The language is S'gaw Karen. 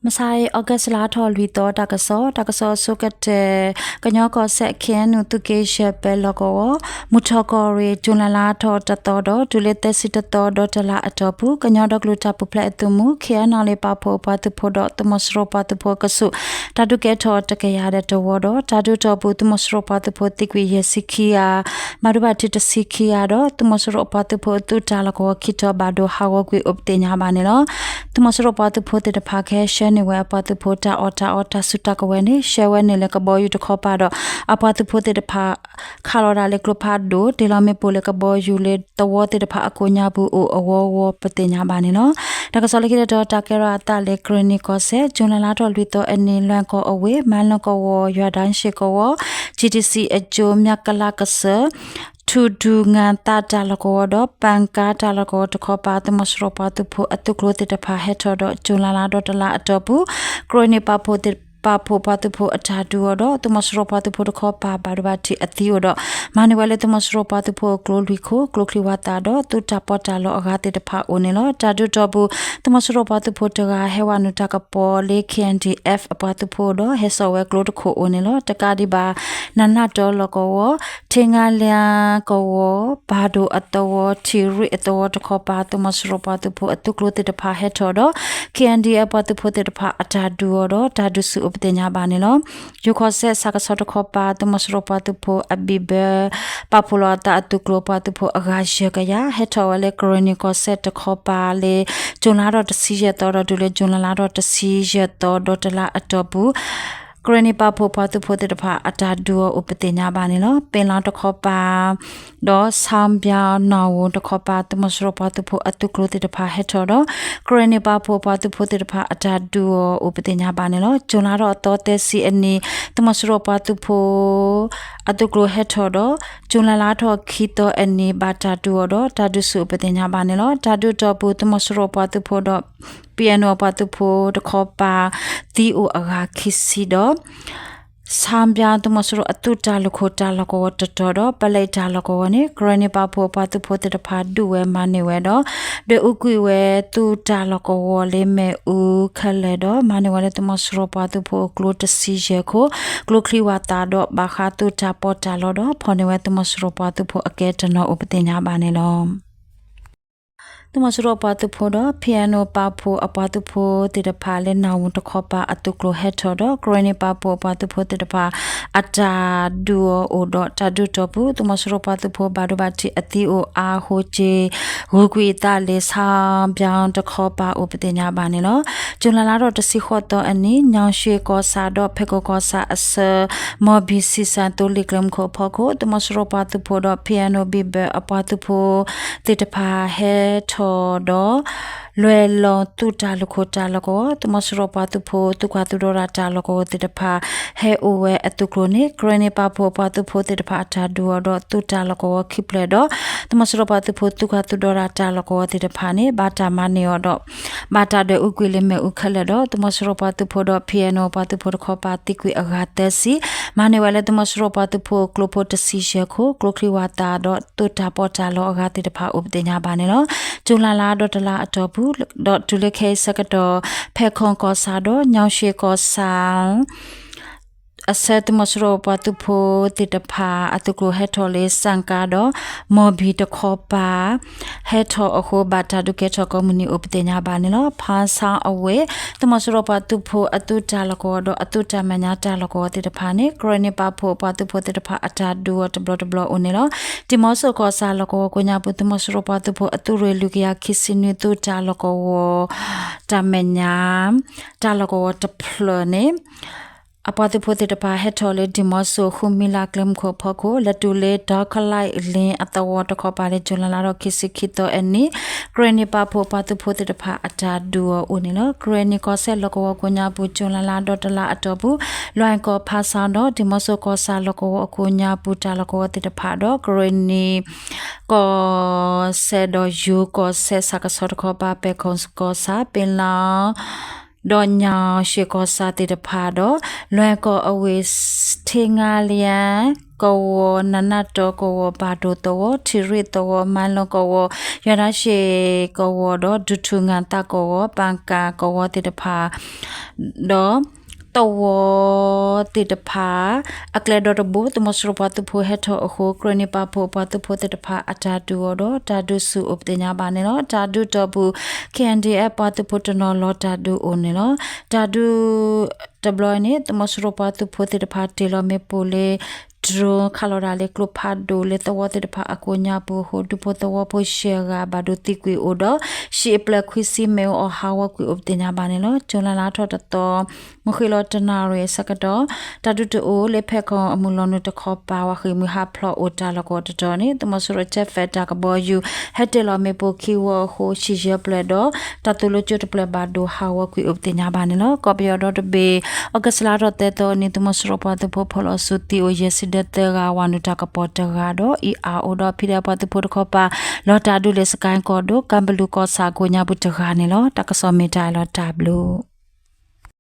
မဆါအံၤ August လါထီၣ်လွံၢ်သီ တၢ်ကစီၣ်, တၢ်ကစီၣ်အဆိကတၢၢ်, ကညီကီၢ်စဲၣ် ခ့ၣ်အဲၣ်ယူၣ် သုးက့ယဲၢ် ပၢၤလီၢ်ကဝီၤ, မုၢ်ထီၣ်ကီၢ်ရ့ၣ် ကၠူၤလဲလါထီၣ်တသီဒီး တုၤလၢသၢဆံတသီဒီးတလါအတီၢ်ပူၤ ကညီဒီကလုာ်တၢ်ပူၤဖျဲးအသုးမုၢ် ခ့ၣ်အဲၣ်ယူၣ် ပာ်ဖှိၣ်အပှၤသုးဖိဒီး သုးမီၤစိရိၤပှၤသုးဖိအကဆူး တၢ်ဒုးကဲထီၣ်တကယၤဒီးတဝီဒီး တၢ်ဒုးတီၢ်ပူၤ သုးမီၤစိရိၤပှၤသုးဖိသံကွံာ်ယဲၢ်ဆံခံဂၤ ဘၣ်ဒိဘၣ်ထံးတဆံခံဂၤဒီး သုးမီၤစိရိၤအပှၤသုးဖိအသုးတၢ်လီၢ်ကဝီၤခံတီၤဘၣ်ဒိဟးဂီၤကွံာ်အိၣ်ပသ့ၣ်ညါဘၣ်န့ၣ်လီၤ. သုးမီၤစိရိၤပှၤသုးဖိသ့ၣ်တဖၣ် ကဟဲဆှၢန့ၢ်ဝဲအပှၤသုးဖိတၢ်အီၣ်တၢ်အီတၢ်စုတၢ်ကဝဲၤန့ၣ် ဆှၢဝဲန့ၣ်လၢကဘီယူၤတခီပၤဒီး အပှၤသုးဖိသ့ၣ်တဖၣ် ခးလီၤဒၣ်လၢကျိဖးဒိၣ် တ့ၢ်လီၤမ့ၣ်ပိၢ်လၢကဘီယူၤလၢသဝီသ့ၣ်တဖၣ်အကိးညါပူၤအိၣ်အဂီၢ်ဂီၢ်ပသ့ၣ်ညါဘၣ်န့ၣ်လီၤ. တၢ်ကစီၣ်လၢခံတတီၤ တၢ်ကဲထီၣ်အသးလၢ ကရ့ၣ်နံၣ်ကီၢ်စဲၣ် ကၠူၤလဲလါထီၣ်လွံၢ်သီအနံၤ လွဲၢ်ကီၢ်အဝ့ၢ် မၤလၢကဝီၤ ယွၤဒၣ်ရှ့ၣ်ကဝီၤ ကၠံၣ်ထံၣ်စံၣ်အကၠိ မၠၣ်ကလၢ်ကစၢၢ် ထူၣ်ဒူၣ်ငါသးတၢ်လီၢ်ကဝီၤဒီး ပၣ်ကါတၢ်လီၢ်ကဝီၤတခီပၤ သုးမီၤစိရိၤပှၤသုးဖိအသုးကျိၤသ့ၣ်တဖၣ်ဟဲထီၣ်ဒီး ကၠူၤလဲလါထီၣ်တလါအတီၢ်ပူၤ ကရ့ၣ်နံၣ်ပာ်ဖှိၣ်သ့ၣ် ပာ်ဖှိၣ်ပှၤသုးဖိအတၢ်ဒုးအီၤဒီး သုးမီၤစိရိၤပှၤသုးဖိတခီပၤ ဘၣ်ဒိဘၣ်ထံးအသံအိၣ်ဒီး မၤန့ၢ်ဝဲလၢသုးမီၤစိရိၤပှၤသုးဖိအကျိၤလွံၢ်ခိၣ် ကျိချံဝးသးဒီး သုးတၢ်ပီးတၢ်လီအဂၤသ့ၣ်တဖၣ်အိၣ်န့ၣ်လီၤ. တၢ်ဒုးတီၢ်ပူၤ သုးမီၤစိရိၤပှၤသုးဖိတဂၤ ဟဲဝဲနုာ်တၢ်ကပီၤလၢ ခ့ၣ်အဲၣ်ယူၣ် အပှၤသုးဖိဒီး ဟဲစိာ်ဝဲကျိတခိၣ်အိၣ်န့ၣ်လီၤ. တကးဒံးဘၣ် နၢ်နၢ်တၢလီၢ်ကဝီၤ ထ့ငါလၢကဝီၤ ဘၣ်ဒိၣ်အသဝီ ထံရံၣ်အသဝီတခီပၤ သုးမီၤစိရိၤပှၤသုးဖိအသုးကျိၤသ့ၣ်တဖၣ်ဟဲထီၣ်ဒီး ခ့ၣ်အဲၣ်ယူၣ် အပှၤသုးဖိသ့ၣ်တဖၣ်အတၢ်ဒုးအီၤဒီး တၢ်ဒုးဆူၣ်အိၣ်ပသ့ၣ်ညါဘၣ်န့ၣ်လီၤ. ယိၤကီၢ်စဲၣ် ဆၣ်ကဆီတခီပၤ သုးမီၤစိရိၤပှၤသုးဖိအဘံၣ်ဘၢ ပာ်ဖှိၣ်လီၤအသးအသုးကျိၤပှၤသုးဖိအဂၤယဲၢ်ကယၤ ဟဲထီၣ်ဝဲလၢကရ့ၣ်နံၣ်ကီၢ်စဲၣ်တခီပၤလၢ ကၠူၤလဲလါထီၣ်တဆံယဲၢ်သီဒီးတုၤလၢကၠူၤလဲလါထီၣ်တဆံယဲၢ်သီဒီးတလါအတီၢ်ပူၤ ကရ့ၣ်နံၣ်ပာ်ဖှိၣ်ပှၤသုးဖိသ့ၣ်တဖၣ်အတၢ်ဒုးအီၤအိၣ်ပသ့ၣ်ညါဘၣ်န့ၣ်လီၤ. ပ့ၤလါတခီပၤ ဒီး ဆၣ်ဘၠါ နီၣ်ဝူၤ တခီပၤ သုးမီၤစိရိၤပှၤသုးဖိအသုးကျိၤသ့ၣ်တဖၣ်ဟဲထီၣ်ဒီး ကရ့ၣ်နံၣ်ပာ်ဖှိၣ်ပှၤသုးဖိသ့ၣ်တဖၣ်အတၢ်ဒုးအီၤအိၣ်ပသ့ၣ်ညါဘၣ်န့ၣ်လီၤ. ကၠူၤလဲလါထီၣ်အသီသၢဆံအနံၤ သုးမီၤစိရိၤပှၤသုးဖိ အသုးကျိၤဟဲထီၣ်ဒီး ကၠူၤလဲလါထီၣ်ခံသီအနံၤ ဘၣ်တၢ်ဒုးအီၤဒီး တၢ်ဒုးဆူၣ်အိၣ်ပသ့ၣ်ညါဘၣ်န့ၣ်လီၤ. တၢ်ဒုးတီၢ်ပူၤ သုးမီၤစိရိၤပှၤသုးဖိဒီး ပံၣ်အဲၣ်ယူၣ် အပှၤသုးဖိတခီပၤ သံအိၣ်အဂၤခံဆံဒီး ဆၣ်ဘၠါသုးမီၤစိရိၤအသုးတၢ်လုၢ်ခိၣ်တၢ်လီၢ်ကဝီၤတတီၤဒီး ပလဲတၢ်လီၢ်ကဝီၤန့ၣ် ကရ့ၣ်နံၣ်ပာ်ဖှိၣ်အပှၤသုးဖိသ့ၣ်တဖၣ်ဒုးဝဲမၤန့ၢ်ဝဲဒီး ဒွဲၣ်အူကွံာ်ဝဲသုးတၢ်လီၢ်ကဝီၤလၢမ့ၣ်အူခဲလၢာ်ဒီး မၤန့ၢ်ဝဲလၢသုးမီၤစိရိၤပှၤသုးဖိအကျိၤတဆံယဲၢ်ခိၣ် ကျိချံဝးသးဒီး ဘၣ်ဃးသုးတၢ်ပီးတၢ်လီဒီး ဖီၣ်န့ၢ်ဝဲသုးမီၤစိရိၤပှၤသုးဖိအကဲတနီၤအိၣ်ပသ့ၣ်ညါဘၣ်န့ၣ်လီၤ. သုးမီၤစိရိၤအပှၤသုးဖိဒီး ပံၣ်အဲၣ်ယူၣ် ပာ်ဖှိၣ်အပှၤသုးဖိသ့ၣ်တဖၣ်လၢ နီၣ်ဝူၤတခီပၤအသုးကျိၤဟဲထီၣ်ဒီး ကရ့ၣ်နံၣ်ပာ်ဖှိၣ်အပှၤသုးဖိသ့ၣ်တဖၣ် အတၢ်ဒုးအီၤအိၣ်ဒီး တၢ်ဒုးတီၢ်ပူၤ သုးမီၤစိရိၤပှၤသုးဖိဘၣ်ဒိဘၣ်ထံးအသံအိၣ်အါဟိက့ၤ ဂုၤကွံာ်အသးလၢ ဆၣ်ဘၠါတခီပၤအိၣ်ပသ့ၣ်ညါဘၣ်န့ၣ်လီၤ. ကၠူၤလဲလါထီၣ်တဆံဃိးသီအနံၤ ညီၣ်ၡ့ၣ်ကီၢ်ဆၣ်ဒီး ဖဲးခိၣ်ကီၢ်ဆၣ်အဆၢ မီၢ်ဘံၣ်ဆံးစၢ်သိလ့ၣ်ကျဲမုၢ်ခိၣ်အဖီခိၣ် သုးမီၤစိရိၤပှၤသုးဖိဒီး ပံၣ်အဲၣ်ယူၣ် ဘံၣ်ဘၢၣ် အပှၤသုးဖိသ့ၣ်တဖၣ်ဟဲထီၣ်ဒီး လဲၤလီၤသုးတၢ်လုၢ်ခိၣ်တၢ်လီၢ်ကဝီၤ သုးမီၤစိရိၤပှၤသုးဖိ သုးကွၢ်သုးဒီတၢ်လီၢ်ကဝီၤသ့ၣ်တဖၣ် ဟဲအိၣ်ဝဲအသုးကျိၤန့ၣ် ကရ့ၣ်နံၣ်ပာ်ဖှိၣ်ပှၤသုးဖိသ့ၣ်တဖၣ်အတၢ်ဒုးအီၤဒီး သုးတၢ်လီၢ်ကဝီၤခံဖျၢၣ်ဒီး သုးမီၤစိရိၤပှၤသုးဖိ သုးကွၢ်သုးဒီတၢ်လီၢ်ကဝီၤသ့ၣ်တဖၣ်န့ၣ် ဘၣ်တၢ်မၤန့ၢ်အီၤဒီး ဘၣ်တၢ်ဒွဲၣ်အူကွံာ်လၢမ့ၣ်အူခဲလၢာ်ဒီး သုးမီၤစိရိၤပှၤသုးဖိဒီး ပံၣ်အဲၣ်ယူၣ် ပှၤသုးဖိတခီပၤသံကွံာ်အဂၤသၢဆံ မၤန့ၢ်ဝဲလၢသုးမီၤစိရိၤပှၤသုးဖိကျိဖိတဆံယဲၢ်ခိၣ် ကျိချံဝးသးဒီး သုးတၢ်ပီးတၢ်လီအဂၤသ့ၣ်တဖၣ်အိၣ်ပသ့ၣ်ညါဘၣ်န့ၣ်လီၤ. ကၠူၤလဲလါဒီးတလါအတီၢ်ပူၤ ဒီးတုၤလၢခဲအံၤဆၢကတီၢ် ဖဲးခိၣ်ကီၢ်ဆၣ်ဒီး ညီၣ်ၡ့ၣ်ကီၢ်ဆၣ် အဆၢသုးမီၤစိရိၤပှၤသုးဖိသ့ၣ်တဖၣ် အသုးကျိၤဟဲထီၣ်လၢ စၣ်ကါဒီး မီၢ်ဘံၣ်တခီပၤ ဟဲထီၣ်အဃိ ဘၣ်တၢ်ဒုးကဲထီၣ်ကိးမုၢ်နံၤအိၣ်ပသ့ၣ်ညါဘၣ်န့ၣ်လီၤ. ဖၣ်ဆၣ်အဝ့ၢ် သုးမီၤစိရိၤပှၤသုးဖိအသုးတၢ်လီၢ်ကဝီၤဒီး အသုးတၢ်မဲာ်ညါတၢ်လီၢ်ကဝီၤသ့ၣ်တဖၣ်န့ၣ် ကရ့ၣ်နံၣ်ပာ်ဖှိၣ်ပှၤသုးဖိသ့ၣ်တဖၣ်အတၢ်ဒုးအီၤတဘျီတဘျီအိၣ်န့ၣ်လီၤ. ဒံၣ်မီဆိၣ်ကီၢ်ဆၣ်လီၢ်ကဝီၤကိးညါပူၤ သုးမီၤစိရိၤပှၤသုးဖိအသုးရ့ၣ်လွံၢ်ကယၤခံဆံနွံ သုးတၢ်လီၢ်ကဝီၤ တၢ်မဲာ်ညါ တၢ်လီၢ်ကဝီၤတဖျၢၣ်န့ၣ် အပှၤသုးဖိသ့ၣ်တဖၣ်ဟဲထီၣ်လၢ ဒံၣ်မီဆိၣ် ဃုမံလၢ်ကျဲမုၢ်ခိၣ်အဖီခိၣ် လဲၤတုၤလၢ ဒီကလံလ့အသဝီတခီပၤလၢ ကၠူၤလဲလါထီၣ်ခံဆံခံသီအနံၤ ကရ့ၣ်နံၣ်ပာ်ဖှိၣ်ပှၤသုးဖိသ့ၣ်တဖၣ်အတၢ်ဒုးအီၤအိၣ်န့ၣ်လီၤ. ကရ့ၣ်နံၣ်ကီၢ်စဲၣ်လီၢ်ကဝီၤကိးညါပူၤ ကၠူၤလဲလါဒီးတလါအတီၢ်ပူၤ လွဲၢ်ကီၢ်ဖၣ်ဆၣ်ဒီး ဒံၣ်မီဆိၣ်ကီၢ်ဆၣ်လီၢ်ကဝီၤအကိးညါပူၤ တၢ်လီၢ်ကဝီၤသ့ၣ်တဖၣ်ဒီး ကရ့ၣ်နံၣ်ကီၢ်စဲၣ်ဒီးယိၤကီၢ်စဲၣ် ဆၣ်ကဆီတခီပၤ ပဲၢ်ခိၣ်ကီၢ်ဆၣ် ပ့ၤလါ ဒီးညၣ်ၡ့ၣ်ကီၢ်ဆၣ်သ့ၣ်တဖၣ်ဒီး လွဲၢ်ကီၢ်အဝ့ၢ် ထ့ငါလံယါကဝီၤ, နနၢ်တီကဝီၤ, ဘၣ်ဒိသဝီ, ထံရ့ၣ်သဝီ, မါလီကဝီၤ, ယွၤနါရှ့ကဝီၤဒီး ဒုးထူငါသၣ်ကဝီၤ, ပၣ်ကၤကဝီၤသ့ၣ်တဖၣ် ဒီး သဝီသ့ၣ်တဖၣ် အကျဲဒီတဘိ သုးမီၤစိရိၤပှၤသုးဖိဟဲထီၣ်အဃိ ကြၢးန့ၢ်ပာ်ဖှိၣ်ပှၤသုးဖိသ့ၣ်တဖၣ် အတၢ်ဒုးအီၤဒီး တၢ်ဒုးဆူၣ်အိၣ်ပသ့ၣ်ညါဘၣ်န့ၣ်လီၤ. တၢ်ဒုးတီၢ်ပူၤ K N D F ပှၤသုးဖိတနီၤလီၤတၢ်ဒုးအိၣ်န့ၣ်လီၤ. တၢ်ဒုးတဘျီအံၤန့ၣ် သုးမီၤစိရိၤပှၤသုးဖိသ့ၣ်တဖၣ် တ့ၢ်လီၤမ့ၣ်ပိၢ်လၢ drone ခးလီၤဒၣ်လၢကျိဖးဒိၣ်လၢသဝီသ့ၣ်တဖၣ်အကိးညါပူၤအဃိ ဒူဖိသဝီဖိရှဲဂၤဘၣ်ဒိသံကွံာ်အိၣ်ဒီး ဟံၣ်အပျဲၢ်ခွံဆံမ့ၣ်အူအီၣ်ဟးဂီၤကွံာ်အိၣ်ပသ့ၣ်ညါဘၣ်န့ၣ်လီၤ. ကၠူၤလါလါထီၣ်တသီ မုၢ်ဃ့ၢ်လီၤတနၣ်ရံၣ်အဆၢကတီၢ် တၢ်ဒုးတအိၣ်လၢဖဲခီအမုၢ်လီၤနုာ်တခီပၤ ဝၤဃံးမုၢ်ဟးဖျိးအိၣ်တၢ်လီၢ်ကဝီၤတတီၤန့ၣ် သုးမီၤစိရိၤ Jet Fighter တၢ်ကဘီယူၤ ဟဲတ့ၢ်လီၤမ့ၣ်ပိၢ်ခံဝီအဃိ ဆံယဲၢ်ပျဲၢ်ဒီး တၢ်သိၣ်လိကၠိတပျဲၢ်ဘၣ်ဒိဟးဂီၤကွံာ်အိၣ်ပသ့ၣ်ညါဘၣ်န့ၣ်လီၤ. ကီၢ်ပယီၤဒီတဘ့ၣ် အီကူးလါထီၣ်သၢသီအနံၤ သုးမီၤစိရိၤပှၤသုးဖိဖီၣ်လီၤစုသံအိၣ်ယဲၢ်ဆံဒီးသၢဂၤ ဝၤနုာ်တၢ်ကပီၤတဂၤဒီး အံၤအါအိၣ်ဒီး ဖံးဒဲးပှၤသုးဖိတခီပၤ လီၤတၢ်ဒုးလၢစကဲၣ်ကီၢ်ဒိၣ် ကၢ်ဘလူးကီၢ်ဆၣ်အကိးညါပူၤတဂၤန့ၣ်လီၤ. တၢ်ကစီၣ်မ့ၢ်တၢ်အံၤလီၤ တၢ်ဘျုး